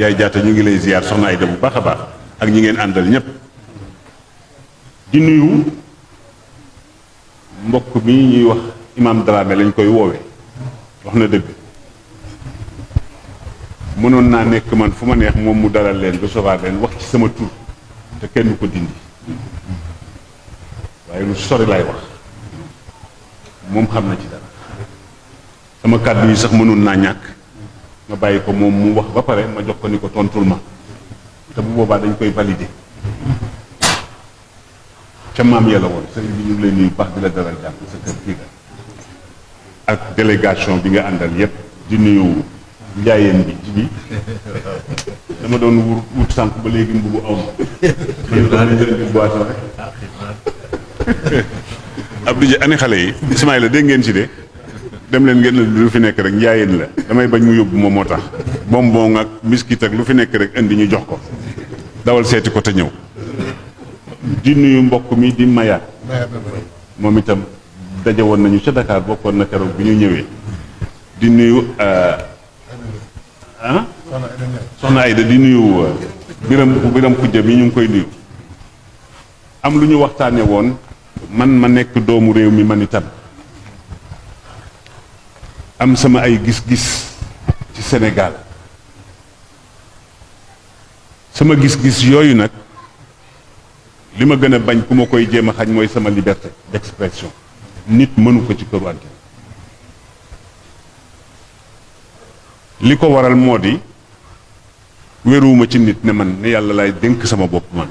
yaay jaata ñu ngi lay ziar soxna Ayda bu baax a baax ak ñi ngeen àndal ñépp di nuyu mbokk mi ñuy wax imam Dramé lañ koy woowe wax na dëgg mënoon naa nekk man fu ma neex moom mu dalal leen recevoir leen wax ci sama tur te kenn du ko dindi waaye lu sori lay wax moom xam na ci dara sama kàddu yi sax mënoon naa ñàkk ma bàyyi ko moom mu wax ba pare ma jox ko ni ko tontul ma te bu boobaa dañ koy valider ca maam yàlla woon sëriñ bi ñu ngi lay nuyu baax di la dalal jàmm sa kër kii ga ak délégation bi nga àndal yépp di nuyu njaayeen bi ci bi dama doon wut sànq ba léegi mbubu aw boisson rek Abdou Dia ani xale yi Ismaïla dégg ngeen ci de dem leen ngeen lu fi nekk rek njaayeen la damay bañ mu yóbbu moom moo tax bonbon ak biscuit ak lu fi nekk rek indi ñu jox ko dawal seeti ko te ñëw di nuyu mbokk mi di mayaat moom itam daje woon nañu ca Dakar bokkoon na keroog bi ñu ñëwee di nuyu soxna Ayda di nuyu biram xujja mi ñu ngi koy nuyu am lu ñu waxtaane woon man ma nekk doomu réew mi man itam am sama ay gis-gis ci Sénégal sama gis-gis yooyu nag li ma gën a bañ ku ma koy jéem a xañ mooy sama liberté d'expression nit mënu ko ci këru àddina li ko waral moo di wéruwuma ci nit ne man ne yàlla laay dénk sama bopp man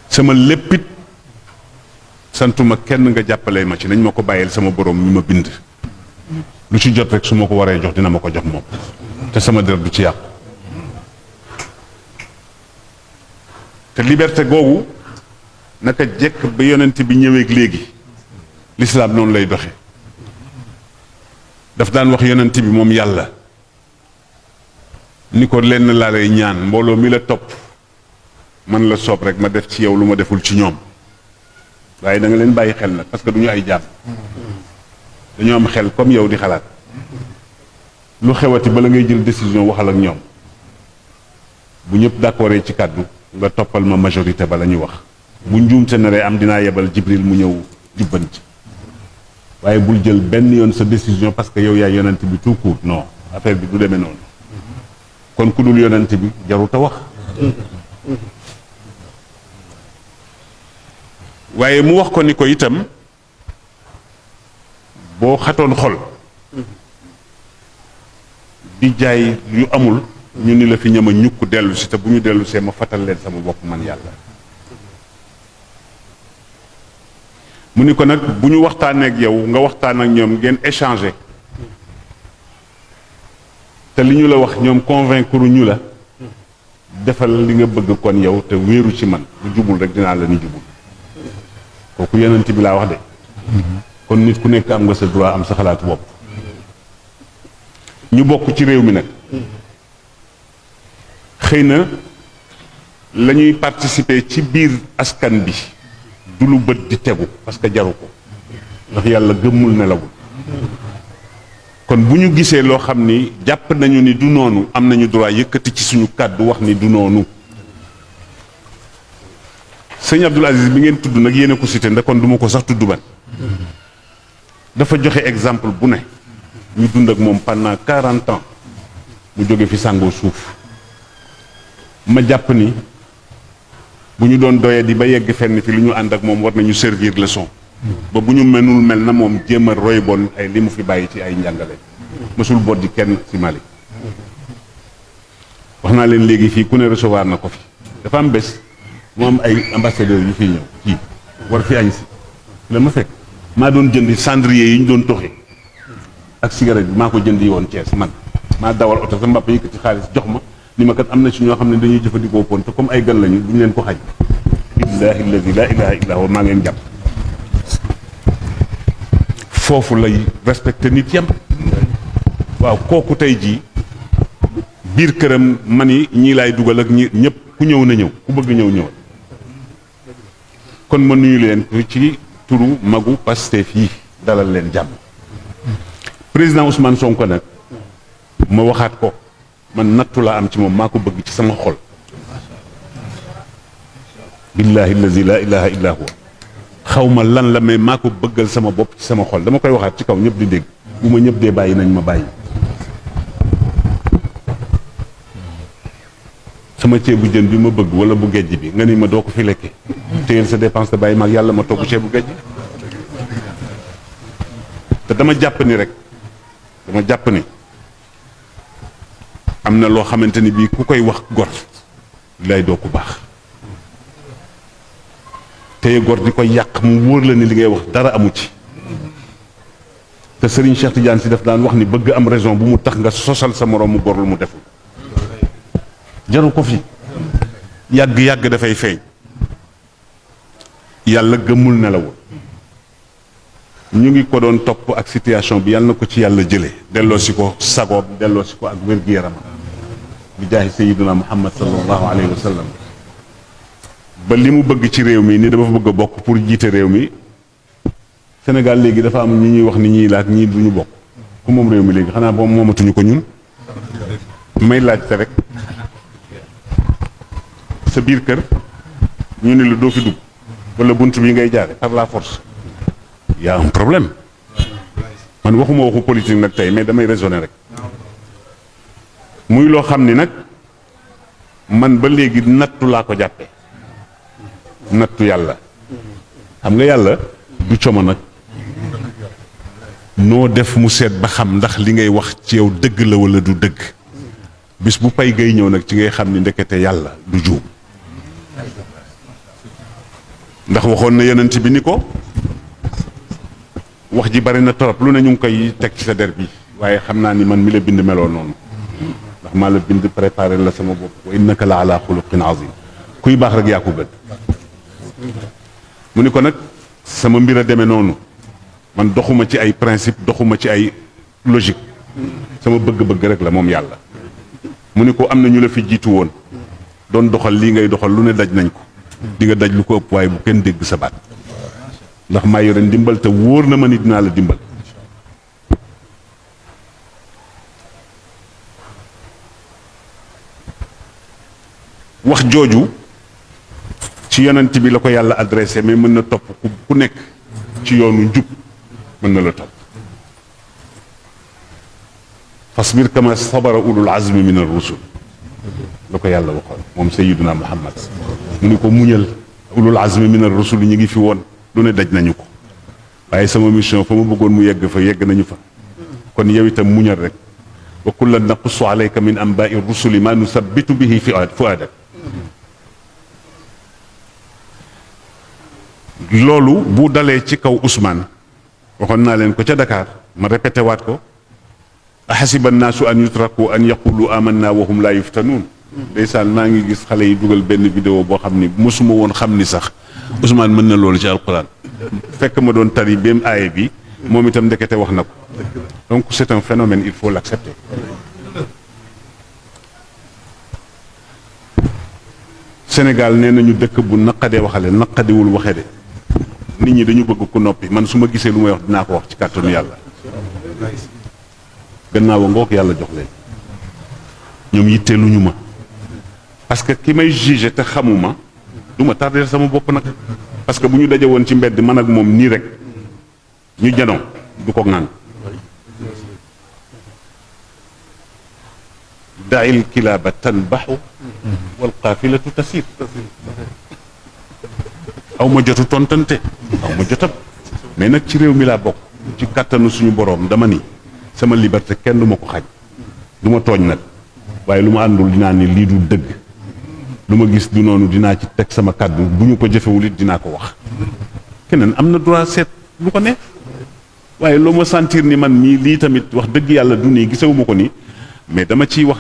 sama léppit santuma kenn nga jàppale ma ci nañ ma ko bàyyil sama borom mi ma bind lu ci jot rek su ma ko waree jox dina ma ko jox moom te sama der du ci yàqu te liberté googu naka jekk ba yonent bi ñëweeg léegi lislaam noonu lay doxe daf daan wax yonent bi moom yàlla ni ko lenn laa lay ñaan mbooloo mi la topp man la soob rek ma def ci yow lu ma deful ci ñoom waaye da nga leen bàyyi xel nag parce que du ñu ay jaam dañoo am xel comme yow di xalaat lu xewati bala ngay jël décision waxal ak ñoom bu ñëpp d'accordé ci kàddu nga toppal ma majorité ba la ñu wax bu njuumte naree am dinaa yebal Jibril mu ñëw jubbanti waaye bul jël benn yoon sa décision parce que yow yaay yonent bi tout court non affaire bi du demee noonu kon ku dul yonent bi jarut a wax waaye mu wax ko ni ko itam boo xatoon xol di jaay yu amul ñu ni la fi ñama ñukk dellu si te bu ñu dellu see ma fatal leen sama bopp man yàlla mu ni ko nag bu ñu waxtaanee ak yow nga waxtaan ak ñoom ngeen échanger te li ñu la wax ñoom convaincre ñu la defal li nga bëgg kon yow te wéeru ci man bu jubul rek dinaa la ni jubul kooku yonent bi laa wax de kon nit ku nekk am nga sa droit am sa xalaatu bopp ñu bokk ci réew mi nag xëy na la ñuy participer ci biir askan bi du lu bët di tegu parce que jaru ko ndax yàlla gëmmul nelawul kon bu ñu gisee loo xam ni jàpp nañu ni du noonu am nañu droit yëkkati ci suñu kàddu wax ni du noonu sëñ Abdoul Aziz bi ngeen tudd nag yéen ko cité ndax kon du ma ko sax tudd ban dafa joxe exemple bu ne ñu dund ak moom pendant 40 ans mu jóge fi sàngoo suuf ma jàpp ni bu ñu doon doyee di ba yegg fenn fi lu ñu ànd ak moom war nañu servir leçon ba bu ñu menul mel na moom jéem a roy bon ay li mu fi bàyyi ci ay njàngale mësul boot di kenn ci Mali wax naa leen léegi fii ku ne recevoir na ko fi dafa am bés mu am ay ambassadeurs yu fiy ñëw kii war fi añ si la ma fekk maa doon jëndi cendrier yi ñu doon toxi ak cigarette bi maa ko jëndi woon Thiès man maa dawal oto sa mbàpp yëkkati xaalis jox ma ni ma kat am na ci ñoo xam ne dañuy jëfandikoo pon te comme ay gan lañu duñu leen ko xaj billaahi alladi laa ilaaha illa huwa maa ngeen jàpp foofu lay respecté nit yam waaw kooku tey jii biir këram man yi ñii laay dugal ak ñi ñëpp ku ñëw na ñëw ku bëgg ñëw ñëwal kon ma nuyu leen ko ci turu magu Pastef yi dalal leen jàmm président Ousmane Sonko nag ma waxaat ko man nattu laa am ci moom maa ko bëgg ci sama xol billahi allazi la ilaha illa huwa xaw ma lan la mais maa ko bëggal sama bopp ci sama xol dama koy waxaat ci kaw ñëpp di dégg bu ma ñëpp dee bàyyi nañ ma bàyyi sama ceebu jën bi ma bëgg wala bu gejj bi nga ni ma doo ko fi lekkee téyel sa dépense te bàyyi maag yàlla ma togg ceebu gejj te dama jàpp ni am na loo xamante ni bii ku koy wax gor lay doo ku baax téye gor di koy yàq mu wóor la ni li ngay wax dara amu ci te Serigne Cheikh Tidiane si daf daan wax ni bëgg am raison bu mu tax nga sosal sa moroom mu gor lu mu deful jaru ko fi yàgg-yàgg dafay feeñ yàlla gëmmul nelawul ñu ngi ko doon topp ak situation bi yàlla na ko ci yàlla jële delloo si ko sagoom delloo si ko ak wér-gu-yaram bi jaahi sayyiduna Muhammad sallallahu alayhi wa sallam ba li mu bëgg ci réew mi ni dafa bëgg a bokk pour jiite réew mi Sénégal léegi dafa am ñi ñuy wax ni ñii laak ñii duñu bokk ku moom réew mi léegi xanaa boobu moomatuñu ko ñun may laajte rek sa biir kër ñu ni la doo fi dugg wala bunt bi ngay jaare par la force y a un problème man waxuma waxu politique nag tey mais damay raisonner rek muy loo xam ni nag man ba léegi nattu laa ko jàppe nattu yàlla xam nga yàlla du como nag noo def mu seet ba xam ndax li ngay wax ci yow dëgg la wala du dëgg bis bu pay gay ñëw nag ci ngay xam ni ndekete yàlla du juum ndax waxoon na yonent bi ni ko wax ji bari na torop lu ne ñu ngi koy teg ci sa der bi waaye xam naa ni man mi la bind meloo noonu ndax maa la bind préparé la sama bopp wa innaka la ala xuluqin azim kuy baax rek yaa ko gën mu ni ko nag sama mbir a demee noonu man doxuma ci ay principe doxuma ci ay logique sama bëgg-bëgg rek la moom yàlla mu ni ko am na ñu la fi jiitu woon doon doxal lii ngay doxal lu ne daj nañ ko di nga daj lu ko ëpp waaye bu kenn dégg sa baat ndax maa yore ndimbal te wóor na ma ni dinaa la dimbal wax jooju ci yonent bi la ko yàlla adressé mais mën na topp ku nekk ci yoonu njub mën na la topp fasbir kama sabara ulul azmi min ar-rusul la ko yàlla waxoon moom sayyiduna Muhammad mu ni ko muñal ulul azmi min ar-rusul ñu ngi fi woon lu ne daj nañu ko waaye sama mission fa ma bëggoon mu yegg fa yegg nañu fa kon yow itam muñal rek wa kullan naqussu alayka min anba'i rusuli ma nusabbitu bihi fu'adak loolu bu dalee ci kaw Ousmane waxoon naa leen ko ca Dakar ma répété waat ko ahasiba annaasu an yutraku an yaqulu amanna wa hum la yuftanuun ndeysaan maa ngi gis xale yi dugal benn vidéo boo xam ni mosuma woon xam ni sax Ousmane mën na loolu ci alquran fekk ma doon tari bém aaye bi moom itam ndekete wax na ko donc c'est un phénomène il faut l'accepter Sénégal nee nañu dëkk bu naqadee waxale naqadiwul waxe de nit ñi dañu bëgg ku noppi man su ma gisee lu may wax dinaa ko wax ci kàttanu yàlla gannaaw a ngoog yàlla jox leen ñoom yitteeluñu ma parce que ki may juger te xamuma du ma tardeel sama bopp nag parce que bu ñu daje woon ci mbedd man ak moom nii rek ñu janoo du ko ŋaan dail kilaaba tanbaxu wal qaafilatu tasir aw ma jotu tontante aw ma jotab mais nag ci réew mi laa bokk ci kàttanu suñu boroom dama ni sama liberté kenn du ma ko xañ du ma tooñ nag waaye lu ma àndul dinaa ni lii du dëgg lu ma gis du noonu dinaa ci teg sama kàddu bu ñu ko jëfewul it dinaa ko wax keneen am na droit seet lu ko neex waaye loo ma sentir ni man mii lii tamit wax dëgg yàlla du nii gisewuma ko nii mais dama ciy wax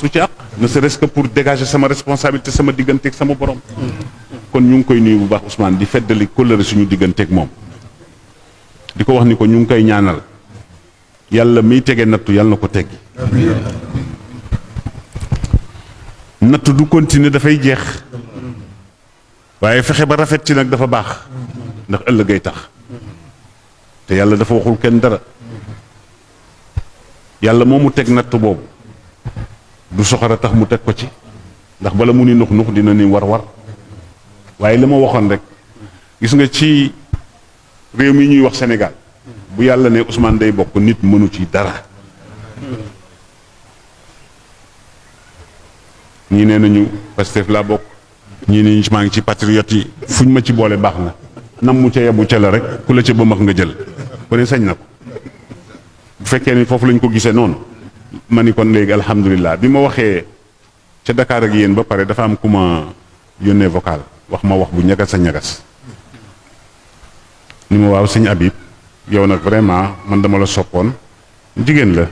lu ci àq ne serait-ce que pour dégager sama responsabilité sama digganteeg sama borom kon ñu ngi koy nuyu bu baax Ousmane di feddali kóllëre suñu digganteeg moom di ko wax ni ko ñu ngi koy ñaanal yàlla miy tege nattu yàlla na ko teggi nattu du continuer dafay jeex waaye fexe ba rafet ci nag dafa baax ndax ëllëgay tax te yàlla dafa waxul kenn dara yàlla moomu teg nattu boobu du soxara tax mu teg ko ci ndax bala mu ni nux nux dina ni war waaye li ma waxoon rek gis nga ci réew mi ñuy wax Sénégal bu yàlla ne Ousmane day bokk nit mënu ci dara ñii nee nañu Pastef laa bokk ñii ni maa ngi ci patriote yi fuñ ma ci boole baax na nam mu ca yebu ca la rek ku la ca ba max nga jël ku ne sañ na ko bu fekkee ni foofu lañ ko gisee noonu ma ni kon léegi alhamdulilah bi ma waxee ca Dakar ak yéen ba pare dafa am ku ma yónnee vocal wax ma wax bu ñagas a ñagas ni ma waaw sëñ Habib yow nag vraiment man dama la soppoon jigéen la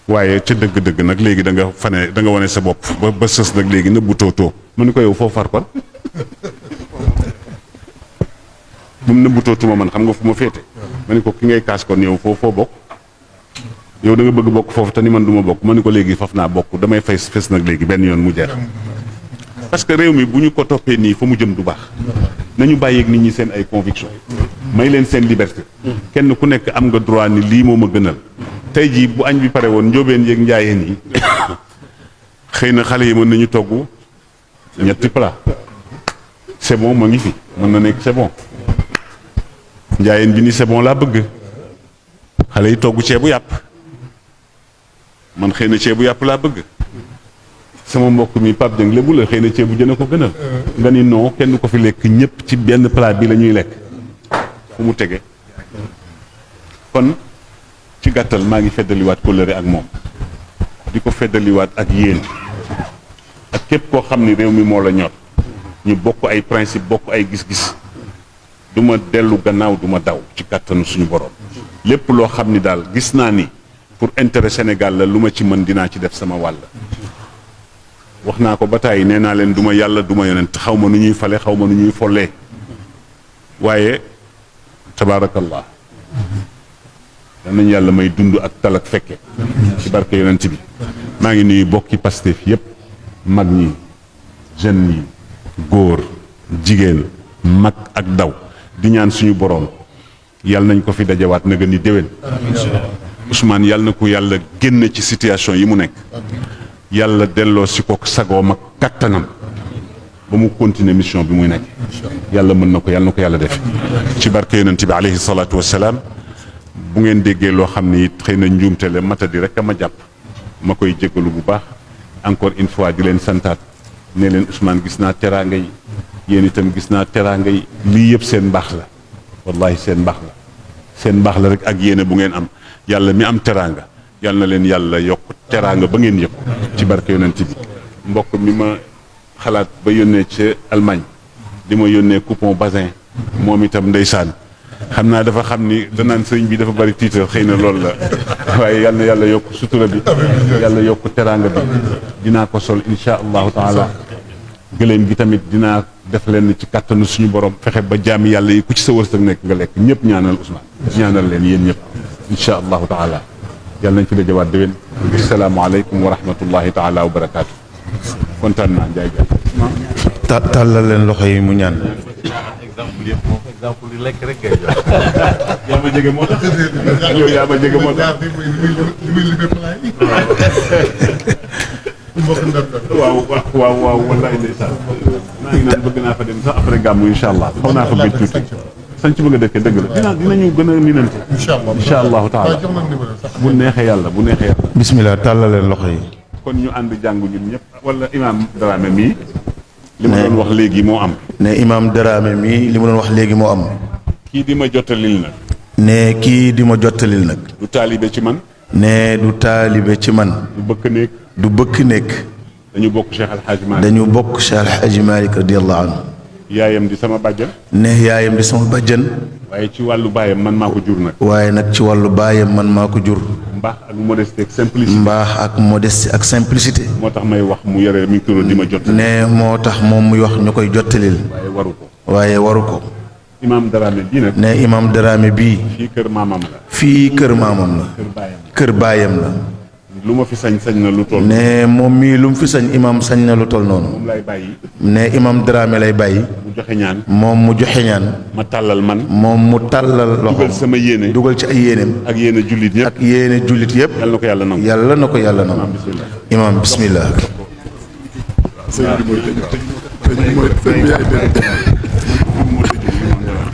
waaye ca dëgg-dëgg nag léegi da nga wane sa bopp ba sës nag léegi nëbbu tootoo ma ni ko yow foo far kon bu mu nëbbu tootuma man xam nga fu ma féete ma ni ko ki ngay kaas kon yow foo bokk yow da nga bëgg bokk foofu te ni man du ma bokk ma ni ko léegi faf naa bokk damay fes nag léegi benn yoon mu jeex parce que réew mi bu ñu ko toppee nii fa mu jëm du baax nañu bàyyeeg nit ñi seen ay conviction may leen seen liberté kenn ku nekk am nga droit ni lii moo ma gënal tey jii bu añ bi pare woon njóobeen yeeg njaayeen yi xëy na xale yi mën nañu togg ñetti plat c'est bon ma ngi fi mën na nekk c'est bon njaayeen bi ni c'est bon laa bëgg xale yi togg ceebu yàpp man xëy na ceebu yàpp laa bëgg sama mbokk mi Pape Dieng lébu la xëy na ceebu jën a ko gënal nga ni non kenn du ko fi lekk ñëpp ci benn plat bi la ñuy lekk fu mu tege kon ci gàttal maa ngi feddaliwaat kóllëre ak moom di ko feddaliwaat ak yéen ak képp koo xam ni réew mi moo la ñor ñu bokk ay principe bokk ay gis-gis du ma dellu gannaaw du ma daw ci kàttanu suñu borom lépp loo xam ni daal gis naa ni pour intérêt Sénégal la lu ma ci mën dinaa ci def sama wàll wax naa ko ba tàyyi nee naa leen du ma yàlla du ma yonent xaw ma nu ñuy fale xaw ma nu ñuy follee waaye tabaarakallah dal nañ yàlla may dund ak tal ak fekke ci barke yonent bi maa ngi nuyu bokki Pastef yépp mag ñi jeunes yi góor jigéen mag ak daw di ñaan suñu boroom yàlla nañ ko fi dajawaat na gën ni déwén Ousmane yàlla na ko yàlla génn ci situation yi mu nekk yàlla delloo si ko sagoom ak kattanam ba mu continuer mission bi muy nekk yàlla mën na ko yàlla def ci barke yonent bi alayhi salaatu wassalaam bu ngeen déggee loo xam ni it xëy na njuumte la matadi rek a ma jàpp ma koy jéggalu bu baax encore une fois di leen santaat ne leen Ousmane gis naa teraanga yi yéen itam gis naa teraanga yi lii yëpp seen mbaax la wallahi seen mbaax la rek ak yéene bu ngeen am yàlla mi am teraanga yàlla na leen yàlla yokk teraanga ba ngeen yëg ci barke yonent bi mbokk mi ma xalaat ba yónnee ci Allemagne di ma yónnee coupon Bazin moom itam ndeysaan xam naa dafa xam ni danaan sëñ bi dafa bari tiital xëy na loolu la waaye yàlla na yàlla yokk sutura bi yàlla yokk teraanga bi dinaa ko sol insha allahu taala gëléem gi tamit dinaa def leen ci kàttanu suñu borom fexe ba jaami yàlla yi ku ci sa wërsëg nekk nga lekk ñëpp ñaanal Ousmane ñaanal leen yéen ñëpp insha allahu taala yàlla nañ fi dajawaat déwén asalaamaaleykum wa rahmatullahi taala wa barakaatu kontaan naa Ndiaye Diagne tàllal leen loxo yi mu ñaan exemple li lekk rek ngay jox. yaa ma jege moo tax yow yaa ma jege moo tax waaw wallaay ndeysaan maa ngi naan bëgg naa fa dem sax après gàmmu insha allah xaw naa fa bëj tuuti sañ ci bëgg a dëkkee dëgg la dinañu gën a ninante insha allahu taala bu neexee yàlla bismillah tàllal leen loxo yi kon ñu ànd jàng ñun ñëpp wala imam Dramé mii li ma doon wax léegi moo am ne imam Dramé mii li ma doon wax léegi moo am kii di ma jottalil nag ne kii di ma jottalil nag du taalibe ci man ne du taalibe ci man du bëkk néeg du bëkk nekk dañu bokk Cheikh Al Hadj Malick dañu bokk Cheikh Al Hadj Malick radiyallahu anhu yaayam di sama bàjjan ne yaayam di sama bàjjan waaye ci wàllu baayam man maa ko jur nag waaye nag ci wàllu baayam man maa ko jur mbaax ak modestie ak simplicité mbaax ak modestie ak simplicité moo tax may wax mu yore micro di ma jot ne moo tax moom muy wax ñu koy jottalil waaye waru ko waaye waru ko imam Dramé bii nag ne imam Dramé bii fii kër maamam la fii kër maamam la kër baayam kër baayam la lu ma fi sañ na lu toll. ne moom mii lu mu fi sañ imam sañ na lu toll noonu. moom lay bàyyi. ne imam Dramé lay bàyyi. mu joxe ñaan. moom mu joxe ñaan. ma tàllal man. moom mu tàllal loxo. dugal sama yéene. dugal ci ay yéeneem. ak yéene jullit yëpp. ak yéene jullit yëpp. yàlla na ko yàlla nangu. yàlla na ko yàlla nangu. imam bismillah.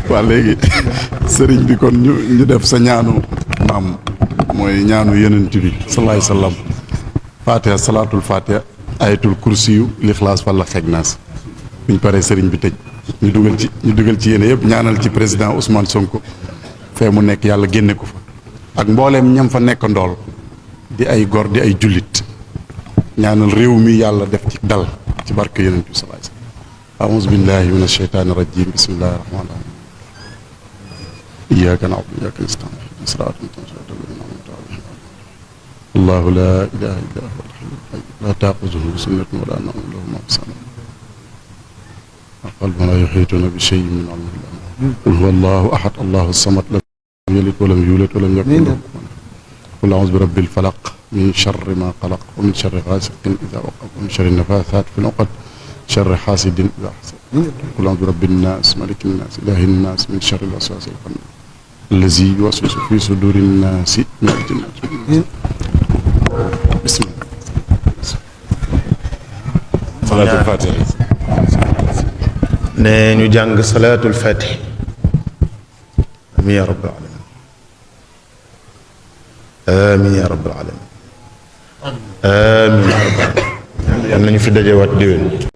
waaw léegi sëriñ bi kon ñu def sa ñaanu maam mooy ñaanu yonent bi salaay salaam fatiha salaatul fatiha ayatul kursiyu lixlaas wala xeeg naas buñ paree sëriñ bi tëj ñu dugal ci yéene yëpp ñaanal ci président Ousmane Sonko fee mu nekk yàlla génne ko fa ak mbooleem ñam fa nekk ndool di ay gor di ay jullit ñaanal réew mi yàlla def ci dal ci barke yonent bi salaay salaam aouzu billahi min asheytaani rajim bismillahi rahmaani rahim iyyaka na'budu wa iyyaka nasta'in ihdinas siraatal mustaqiim allahu laa ilaaha illa huwa al-hayyul qayyuum laa ta'xuzuhu sinatun wa laa nawmun lahu maa fi samaawaati wal ardi wa laa yuhiituuna bi shay'in min ilmihi illaa bimaa shaa qul huwa allahu ahad allahu samad lam yalid wa lam yuulad wa lam yakun lahu kufuwan ahad qul a'uuzu bi rabbil falaq min sharri maa xalaq wa min sharri gaasiqin izaa waqab wa min sharri naffaasaati fil uqad sharri xaasidin izaa hasad qul a'uuzu bi rabbin naas malikin naas ilaahin naas min sharril waswaasil xannaas allazi yuwaswisu fi suduurin naasi minal jinnati wan naas bismillah salaatul fatiha. ne ñu jàng salaatul fatih. amiin yaa rabbal aalamiin. amiin yaa rabbal aalamiin. amiin yaa rabbal aalamiin. yal nañu fi dajewaat déwén.